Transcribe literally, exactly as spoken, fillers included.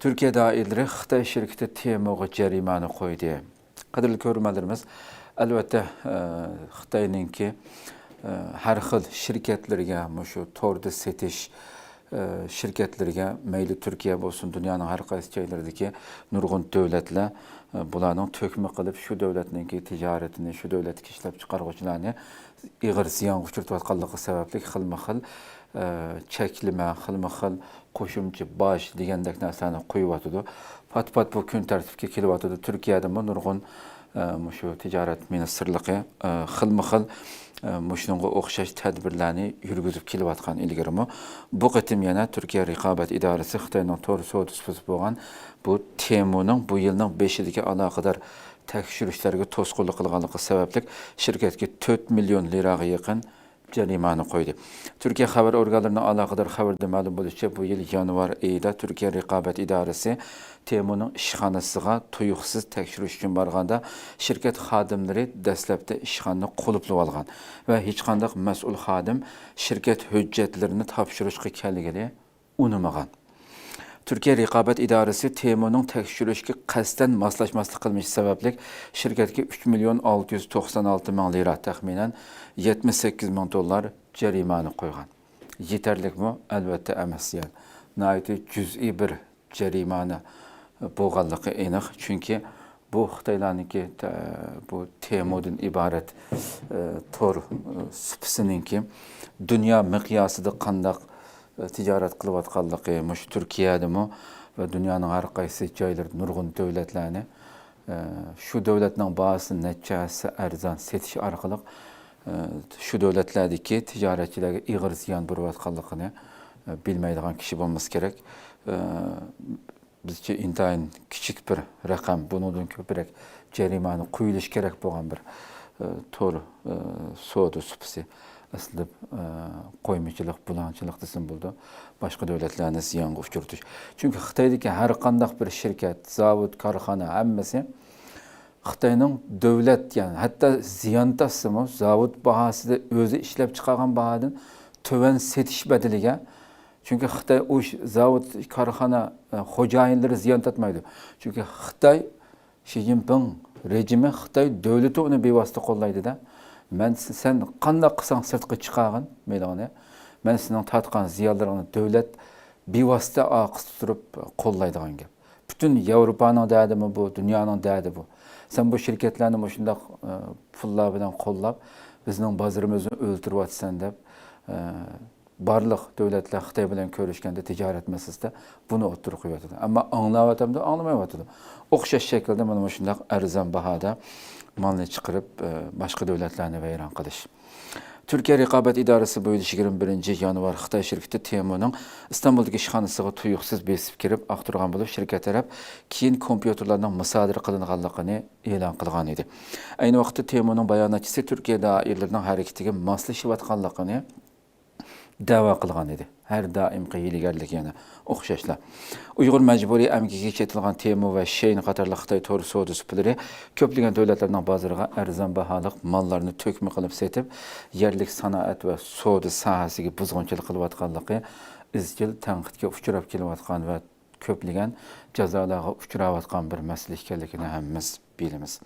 تۈركىيە دائىرىلىرى خىتاي شىركىتى تېمۇغا جەرىمانە قويدى. قەدىرلىك كۆرۈرمەنلىرىمىز، ئەلۋەتتە، ئە، خىتاينىڭكى، ئە، ھەر خىل شىركەتلىرىگە، مۇشۇ توردا سېتىش، ئە، شىركەتلىرىگە، مەيلى تۈركىيە بولسۇن، دۇنيانىڭ ھەر قايسى جايلىرىدىكى نۇرغۇن دۆلەتلەر، ئە، بۇلارنىڭ تۆكمە قىلىپ، شۇ دۆلەتنىڭكى تىجارىتىنى، شۇ دۆلەتتىكى ئىشلەپچىقارغۇچىلارنى ئېغىر زىيانغا ئۇچرىتىۋاتقانلىقى سەۋەبلىك خىلمۇ خىل، ئە، چەكلىمە، خىلمۇ خىل قوشۇمچە باج دېگەندەك نەرسىلەرنى قويۇۋاتىدۇ. پات-پات بۇ كۈن تەرتىپكە كېلىۋاتىدۇ. تۈركىيەدىمۇ نۇرغۇن، ئە، مۇشۇ تىجارەت مىنىستىرلىقى، ئە، خىلمۇ خىل، ئە، مۇشۇنىڭغا ئوخشاش تەدبىرلەرنى يۈرگۈزۈپ كېلىۋاتقان ئىلگىرىمۇ. بۇ قېتىم يەنە تۈركىيە رىقابەت ئىدارىسى خىتاينىڭ تور سودا سۇپىسى بولغان بۇ تېمۇنىڭ بۇ يىلنىڭ بېشىدىكى ئالاقىدار تەكشۈرۈشلەرگە توسقۇنلۇق قىلغانلىقى سەۋەبلىك شىركەتكە تۆت مىليون لىراغا يېقىن جەرىمانە قويدى. تۈركىيە خەۋەر ئورگانلىرىنىڭ ئالاقىدار خەۋىرىدە مەلۇم بولۇشىچە، بۇ يىل يانۋار ئېيىدا تۈركىيە رىقابەت ئىدارىسى تېمۇنىڭ ئىشخانىسىغا تۇيۇقسىز تەكشۈرۈش ئۈچۈن بارغاندا، شىركەت خادىملىرى دەسلەپتە ئىشخانىنى قۇلۇپلىۋالغان ۋە ھېچقانداق مەسئۇل خادىم شىركەت ھۆججەتلىرىنى تاپشۇرۇشقا كەلگىلى ئۇنىمىغان. تۈركىيە رىقابەت ئىدارىسى تېمۇنىڭ تەكشۈرۈشكە قەستەن ماسلاشماسلىق قىلمىشى سەۋەبلىك شىركەتكە ئۈچ مىليون ئالتە يۈز توقسان ئالتە مىڭ لىرا، تەخمىنەن يەتمىش سەككىز مىڭ دوللار جەرىمانە قويغان. يېتەرلىكمۇ؟ ئەلۋەتتە ئەمەس، زىيان. ناھايىتى جۈزئىي بىر جەرىمانە بولغانلىقى ئېنىق. چۈنكى بۇ خىتايلارنىڭكى تە-، بۇ تېمۇدىن ئىبارەت، ئە، تور، ئە، سۇپىسىنىڭكى دۇنيا مىقياسىدا قانداق، ئە، تىجارەت قىلىۋاتقانلىقى، مۇشۇ تۈركىيەدىمۇ ۋە دۇنيانىڭ ھەر قايسى جايلىرىدا نۇرغۇن دۆلەتلەرنى، ئە، شۇ دۆلەتنىڭ باھاسىدىن نەچچە ھەسسە ئەرزان سېتىش ئارقىلىق، ئە، شۇ دۆلەتلەردىكى تىجارەتچىلەرگە ئېغىر زىيان بېرىۋاتقانلىقىنى، ئە، بىلمەيدىغان كىشى بولمىسا كېرەك. ئە، بىزچە ئىنتايىن كىچىك بىر رەقەم، بۇنىڭدىن كۆپرەك جەرىمانە قويۇلۇشى كېرەك بولغان بىر، ئە، تور، ئە، سودا سۇپىسى. ئەسلىدە، ئە، قويمىچىلىق، بۇلاڭچىلىق دېسەم بولىدۇ. باشقا دۆلەتلەرنى زىيانغا ئۇچرىتىش. چۈنكى خىتايدىكى ھەر قانداق بىر شىركەت، زاۋۇت، كارخانا ھەممىسى خىتاينىڭ دۆلەت، يەنى ھەتتا زىيان تارتسىمۇ، زاۋۇت باھاسىدا ئۆزى ئىشلەپ چىقارغان باھادىن تۆۋەن سېتىش بەدىلىگە، چۈنكى خىتاي ئۇ ش-، زاۋۇت، كارخانا، ئە، خوجايىنلىرى زىيان تارتمايدۇ. چۈنكى خىتاي، شى جىنپىڭ رېجىمى، خىتاي دۆلىتى ئۇنى بىۋاسىتە قوللايدۇ-دە. مەن س-، سەن قانداق قىلساڭ سىرتقا چىقارغىن مېلىڭنى، مەن سېنىڭ تارتقان زىيانلىرىڭنى دۆلەت بىۋاسىتە ئارقىسىدا تۇرۇپ قوللايدىغان گەپ. پۈتۈن ياۋروپانىڭ دەردىمۇ بۇ، دۇنيانىڭ دەردى بۇ. سەن بۇ شىركەتلەرنى مۇشۇنداق، ئە، پۇللار بىلەن قوللاپ، بىزنىڭ بازىرىمىزنى ئۆلتۈرۈۋاتىسەن دەپ، ئە، بارلىق دۆلەتلەر خىتاي بىلەن كۆرۈشكەندە تىجارەت مەسىلىسىدە بۇنى ئوتتۇرىغا قويۇۋاتىدۇ. ئەمما ئاڭلاۋاتامدۇ؟ ئاڭلىمايۋاتىدۇ. ئوخشاش شەكىلدە مانا مۇشۇنداق ئەرزان باھادا مالنى چىقىرىپ، ئە، باشقا دۆلەتلەرنى ۋەيران قىلىش. تۈركىيە رىقابەت ئىدارىسى بۇ يىل يىگىرمە بىرىنچى يانۋار خىتاي شىركىتى تېمۇنىڭ ئىستانبۇلدىكى ئىشخانىسىغا تۇيۇقسىز بېسىپ كىرىپ ئاختۇرغان بولۇپ، شىركەت تەرەپ كېيىن كومپيۇتېرلارنىڭ مۇسادىرە قىلىنغانلىقىنى ئېلان قىلغان ئىدى. ئەينى ۋاقىتتا تېمۇنىڭ باياناتچىسى تۈركىيە دائىرىلىرىنىڭ ھەرىكىتىگە ماسلىشىۋاتقانلىقىنى دەۋا قىلغان ئىدى. ھەر دائىمقى ھىيلىگەرلىك يەنە ئوخشاشلا. ئۇيغۇر مەجبۇرىي ئەمگىكىگە چېتىلغان تېمۇ ۋە شېيىن قاتارلىق خىتاي تور سودا سۇپىلىرى كۆپلىگەن دۆلەتلەرنىڭ بازىرىغا ئەرزان باھالىق ماللارنى تۆكمە قىلىپ سېتىپ، يەرلىك سانائەت ۋە سودا ساھەسىگە بۇزغۇنچىلىق قىلىۋاتقانلىقى ئىزچىل تەنقىدكە ئۇچراپ كېلىۋاتقان ۋە كۆپلىگەن جازالارغا ئۇچراۋاتقان بىر مەسىلە ئىكەنلىكىنى ھەممىمىز بىلىمىز.